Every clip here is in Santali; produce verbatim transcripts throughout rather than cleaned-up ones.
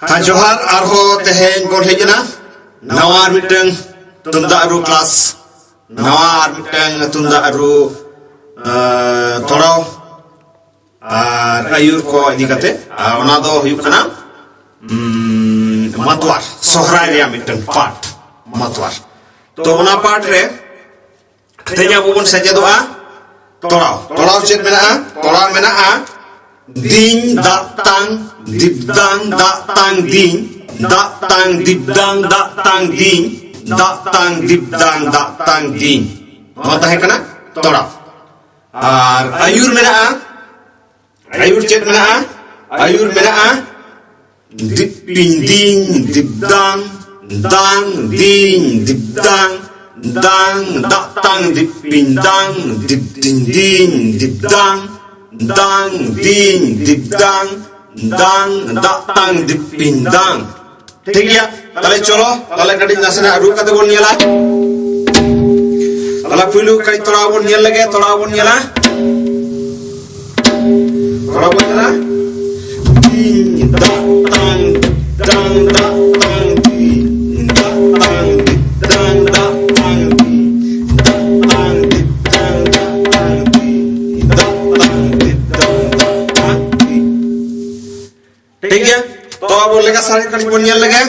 ᱦᱮᱸ, ᱡᱚᱦᱟᱨ᱾ ᱟᱨᱦᱚᱸ ᱛᱮᱦᱮᱧ ᱵᱚᱱ ᱦᱮᱡ ᱮᱱᱟ ᱱᱟᱣᱟ ᱟᱨ ᱢᱤᱫᱴᱟᱝ ᱛᱩᱢᱫᱟᱜ ᱨᱩ ᱠᱞᱟᱥ, ᱱᱟᱣᱟ ᱟᱨ ᱢᱤᱫᱴᱟᱝ ᱛᱩᱢᱫᱟᱜ ᱨᱩ, ᱟᱸ, ᱛᱚᱲᱟᱣ ᱟᱨ ᱟᱹᱭᱩᱨ ᱠᱚ ᱤᱫᱤ ᱠᱟᱛᱮ᱾ ᱟᱨ ᱚᱱᱟ ᱫᱚ ᱦᱩᱭᱩᱜ ᱠᱟᱱᱟ, ᱩᱸ, ᱢᱟᱛᱣᱟᱨ, ᱥᱚᱦᱨᱟᱭ ᱨᱮᱭᱟᱜ ᱢᱤᱫᱴᱟᱝ ᱯᱟᱨᱴ, ᱢᱟᱛᱣᱟᱨ᱾ ᱛᱚ, ᱚᱱᱟ ᱯᱟᱨᱴ ᱨᱮ ᱛᱮᱦᱮᱧ ᱟᱵᱚ ᱵᱚᱱ ᱥᱮᱪᱮᱫᱚᱜᱼᱟ ᱛᱚᱲᱟᱣ᱾ ᱛᱚᱲᱟᱣ ᱪᱮᱫ ᱢᱮᱱᱟᱜᱼᱟ? ᱛᱚᱲᱟᱣ ᱢᱮᱱᱟᱜᱼᱟ ᱫᱤᱧ ᱫᱟᱜ ᱛᱟᱝ ᱫᱤᱯᱫᱟᱝ ᱫᱟᱜ ᱛᱟᱝ ᱫᱤᱧ, ᱫᱟᱜ ᱛᱟᱝ ᱫᱤᱯᱫᱟᱝ ᱫᱟᱜ ᱛᱟᱝ ᱫᱤᱧ, ᱫᱟᱜ ᱛᱟᱝ ᱫᱤᱯᱫᱟᱝ ᱫᱟᱜ ᱛᱟᱝ ᱫᱤᱧ᱾ ᱱᱚᱣᱟ ᱛᱟᱦᱮᱸ ᱠᱟᱱᱟ ᱛᱚᱲᱟᱣ᱾ ᱟᱨ ᱟᱹᱭᱩᱨ ᱢᱮᱱᱟᱜᱼᱟ᱾ ᱟᱹᱭᱩᱨ ᱪᱮᱫ ᱢᱮᱱᱟᱜᱼᱟ? ᱟᱹᱭᱩᱨ ᱢᱮᱱᱟᱜᱼᱟ ᱫᱤᱯᱤᱧ ᱫᱤᱧ ᱫᱤᱯᱫᱟᱝ, ᱫᱟᱝ ᱫᱤᱧ ᱫᱤᱯᱫᱟᱝ, ᱫᱟᱝ ᱫᱟᱜ ᱛᱟᱝ ᱫᱤᱯᱤᱧ ᱫᱟᱝ, ᱫᱤᱯᱤᱧ ᱫᱤᱧ ᱫᱤᱯᱫᱟᱝ, ᱫᱟᱝ ᱫᱤᱧ ᱫᱤᱯᱫᱟᱝ, ᱫᱟᱝ ᱫᱟᱜ ᱛᱟᱝ ᱫᱤᱯᱤᱧ ᱫᱟᱝ᱾ ᱴᱷᱤᱠ ᱜᱮᱭᱟ, ᱛᱟᱦᱞᱮ ᱪᱚᱞᱚ, ᱛᱟᱦᱞᱮ ᱠᱟᱹᱴᱤᱡ ᱱᱟᱥᱮᱱᱟᱜ ᱨᱩ ᱠᱟᱛᱮ ᱵᱚᱱ ᱧᱮᱞᱟ᱾ ᱛᱟᱦᱞᱮ ᱯᱩᱭᱞᱩ ᱠᱟᱹᱴᱤᱡ ᱛᱚᱲᱟᱣ ᱵᱚᱱ ᱧᱮᱞ ᱞᱮᱜᱮ, ᱛᱚᱲᱟᱣ ᱵᱚᱱ ᱧᱮᱞᱟ᱾ ᱛᱚᱲᱟᱣ ᱵᱚᱱ ᱧᱮᱞᱟ᱾ ᱫᱤᱧ ᱫᱟᱜ ᱛᱟᱝ, ᱫᱟᱝ ᱫᱟᱜ ᱛᱟᱝ ᱫᱤᱧ, ᱫᱟᱜ ᱛᱟᱝ ᱫᱤᱧ, ᱫᱟᱝ ᱫᱟᱜ ᱛᱟᱝ ᱫᱤᱧ, ᱫᱟᱜ ᱛᱟᱝ ᱫᱤᱧ, ᱫᱟᱝ ᱫᱟᱜ ᱛᱟᱝ ᱫᱤᱧ, ᱫᱟᱜ ᱛᱟᱝ ᱫᱤᱧ, ᱫᱟᱝ ᱫᱟᱜ ᱛᱟᱝ ᱫᱤᱧ᱾ ᱴᱷᱤᱠ ᱜᱮᱭᱟ, ᱛᱚ ᱟᱵᱚ ᱞᱮᱠᱟ ᱥᱟᱨᱮᱡ ᱠᱟᱹᱴᱤᱡ ᱵᱚᱱ ᱧᱮᱞ ᱞᱮᱜᱮ᱾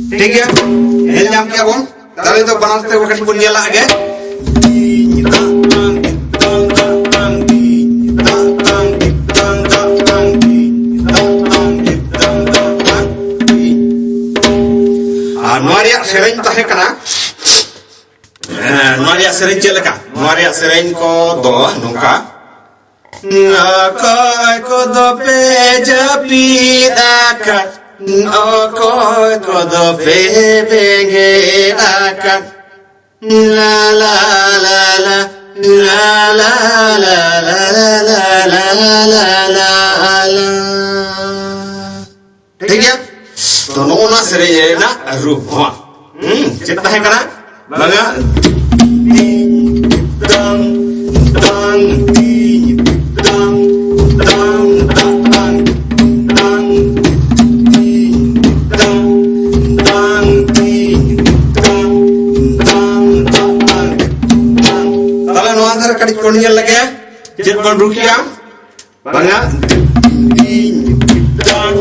ᱴᱷᱤᱠ ᱜᱮᱭᱟ, ᱧᱮᱞ ᱧᱟᱢ ᱠᱮᱜᱼᱟ ᱵᱚᱱ᱾ ᱛᱟᱦᱞᱮ ᱫᱚ ᱵᱟᱱᱟᱨ ᱛᱮ ᱠᱟᱹᱴᱤᱡ ᱵᱚᱱ ᱧᱮᱞ ᱞᱟᱜ ᱜᱮ᱾ ᱟᱨ ᱱᱚᱣᱟ ᱨᱮᱭᱟᱜ ᱥᱮᱨᱮᱧ ᱛᱟᱦᱮᱸ ᱠᱟᱱᱟ, ᱦᱮᱸ, ᱱᱚᱣᱟ ᱨᱮᱭᱟᱜ ᱥᱮᱨᱮᱧ ᱪᱮᱫ ᱞᱮᱠᱟ? ᱱᱚᱣᱟ ᱨᱮᱭᱟᱜ ᱥᱮᱨᱮᱧ ᱠᱚ ᱫᱚ ᱱᱚᱝᱠᱟ᱾ ᱚᱠᱚᱭ ᱠᱚᱫᱚ ᱯᱮ ᱡᱟᱹᱯᱤᱫ ᱟᱠᱟᱫ, ᱚᱠᱚᱭ ᱠᱚᱫᱚ ᱯᱮ ᱵᱮᱸᱜᱮᱫ ᱟᱠᱟᱫ, ᱞᱟ ᱞᱟ ᱞᱟ ᱞᱟ, ᱞᱟ ᱞᱟ ᱞᱟ ᱞᱟ᱾ ᱴᱷᱤᱠ ᱜᱮᱭᱟ? ᱛᱚ, ᱱᱚᱜᱼᱚ ᱱᱚᱣᱟ ᱥᱮᱨᱮᱧ ᱨᱮᱱᱟᱜ ᱨᱩ ᱱᱚᱣᱟ᱾ ᱦᱩᱸ, ᱪᱮᱫ ᱛᱟᱦᱮᱸ ᱠᱟᱱᱟ? ᱵᱟᱝᱟ᱾ ᱛᱤᱧ ᱫᱟᱝ, ᱫᱟᱝ, ᱛᱤᱧ ᱫᱟᱝ, ᱫᱟᱝ, ᱫᱟᱝ, ᱫᱟᱝ, ᱫᱟᱝ, ᱛᱤᱧ ᱫᱟᱝ, ᱫᱟᱝ, ᱛᱤᱧ ᱫᱟᱝ, ᱫᱟᱝ, ᱫᱟᱝ, ᱫᱟᱝ, ᱫᱟᱝ᱾ ᱛᱟᱦᱞᱮ ᱱᱚᱣᱟ ᱫᱷᱟᱨᱮ ᱠᱟᱹᱴᱤᱡ ᱠᱚ ᱧᱮᱞ ᱞᱮᱜᱮ, ᱪᱮᱫ ᱵᱚᱱ ᱨᱩ ᱠᱮᱜᱼᱟ? ᱵᱟᱝᱟ᱾ ᱫᱤᱧ ᱫᱟᱝ,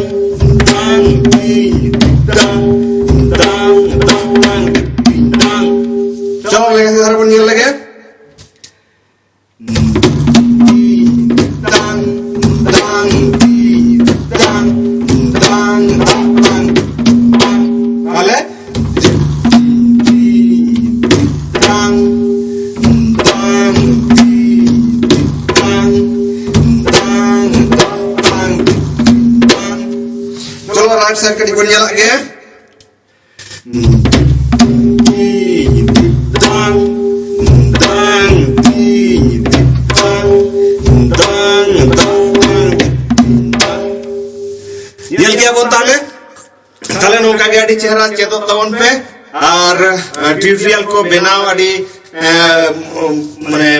ᱫᱟᱝ, ᱫᱤᱧ ᱫᱟᱝ, ᱫᱟᱝ, ᱫᱟᱝ, ᱫᱟᱝ, ᱫᱤᱧ ᱫᱟᱝ᱾ ᱪᱚᱞᱚ, ᱞᱮᱜᱮ ᱫᱷᱟᱨᱟ ᱵᱚᱱ ᱧᱮᱞ ᱞᱮᱜᱮ᱾ ᱫᱤᱧ ᱫᱟᱝ, ᱫᱟᱝ, ᱫᱤᱧ ᱫᱟᱝ, ᱫᱟᱝ, ᱫᱟᱝ, ᱫᱟᱝ, ᱫᱟᱝ᱾ ᱛᱟᱦᱞᱮ? ᱫᱟᱝ, ᱫᱟᱝ, ᱫᱟᱝ, ᱫᱟᱝ, ᱫᱟᱝ, ᱫᱟᱝ᱾ ᱪᱚᱞᱚ, right side ᱠᱟᱹᱴᱤᱡ ᱵᱚᱱ ᱧᱮᱞᱟᱜ ᱜᱮ᱾ ᱫᱟᱝ, ᱫᱟᱝ, ᱫᱟᱝ, ᱫᱟᱝ, ᱫᱟᱝ, ᱫᱟᱝ᱾ ᱧᱮᱞ ᱠᱮᱜᱼᱟ ᱵᱚᱱ ᱛᱟᱦᱞᱮ? ᱛᱟᱦᱞᱮ ᱱᱚᱝᱠᱟ ᱜᱮ ᱟᱹᱰᱤ ᱪᱮᱦᱨᱟ ᱪᱮᱫᱚᱜ ᱛᱟᱵᱚᱱ ᱯᱮ᱾ ᱟᱨ, ᱟᱸ, tutorial ᱠᱚ ᱵᱮᱱᱟᱣ ᱟᱹᱰᱤ, ᱟᱸ, ᱢᱟᱱᱮ,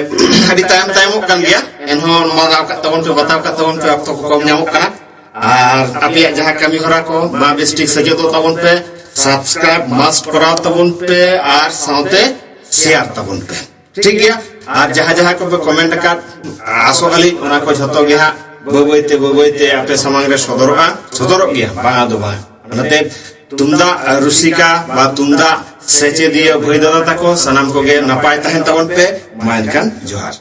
ᱟᱹᱰᱤ ᱛᱟᱭᱚᱢ ᱛᱟᱭᱚᱢᱚᱜ ᱠᱟᱱ ᱜᱮᱭᱟ᱾ ᱮᱱᱦᱚᱸ ᱢᱟᱱᱟᱣ ᱠᱟᱜ ᱛᱟᱵᱚᱱ ᱯᱮ, ᱵᱟᱛᱟᱣ ᱠᱟᱜ ᱛᱟᱵᱚᱱ ᱯᱮ, ᱚᱠᱛᱚ ᱠᱚ ᱠᱚᱢ ᱧᱟᱢᱚᱜ ᱠᱟᱱᱟ᱾ ᱟᱨ ᱟᱯᱮᱭᱟᱜ ᱡᱟᱦᱟᱸ ᱠᱟᱹᱢᱤ ᱦᱚᱨᱟ ᱠᱚ, ᱢᱟ ᱵᱮᱥᱴᱷᱤᱠ ᱥᱮᱪᱮᱫᱚᱜ ᱛᱟᱵᱚᱱ ᱯᱮ, subscribe must ᱠᱚᱨᱟᱣ ᱛᱟᱵᱚᱱ ᱯᱮ, ᱟᱨ ᱥᱟᱶᱛᱮ share ᱛᱟᱵᱚᱱ ᱯᱮ᱾ ᱴᱷᱤᱠ ᱜᱮᱭᱟ? ᱟᱨ ᱡᱟᱦᱟᱸ ᱡᱟᱦᱟᱸ ᱠᱚᱯᱮ comment ᱟᱠᱟᱫ, ᱟᱥᱚᱜ ᱟᱹᱞᱤᱧ ᱚᱱᱟ ᱠᱚ ᱡᱷᱚᱛᱚ ᱜᱮ ᱦᱟᱸᱜ ᱵᱟᱹᱭ ᱵᱟᱹᱭ ᱛᱮ, ᱵᱟᱹᱭ ᱵᱟᱹᱭ ᱛᱮ ᱟᱯᱮ ᱥᱟᱢᱟᱝ ᱨᱮ ᱥᱚᱫᱚᱨᱚᱜᱼᱟ, ᱥᱚᱫᱚᱨᱚᱜ ᱜᱮᱭᱟ, ᱵᱟᱝ ᱫᱚ ᱵᱟᱝ᱾ ᱚᱱᱟᱛᱮ ᱛᱩᱢᱫᱟᱜ ᱨᱩᱥᱤᱠᱟ ᱵᱟ ᱛᱩᱢᱫᱟᱜ ᱥᱮᱪᱮᱫᱤᱭᱟᱹ ᱵᱷᱟᱹᱭ ᱫᱟᱫᱟ ᱛᱟᱠᱚ ᱥᱟᱱᱟᱢ ᱠᱚᱜᱮ ᱱᱟᱯᱟᱭ ᱛᱟᱦᱮᱱ ᱛᱟᱵᱚᱱ ᱯᱮ᱾ ᱢᱟ ᱮᱱᱠᱷᱟᱱ ᱡᱚᱦᱟᱨ᱾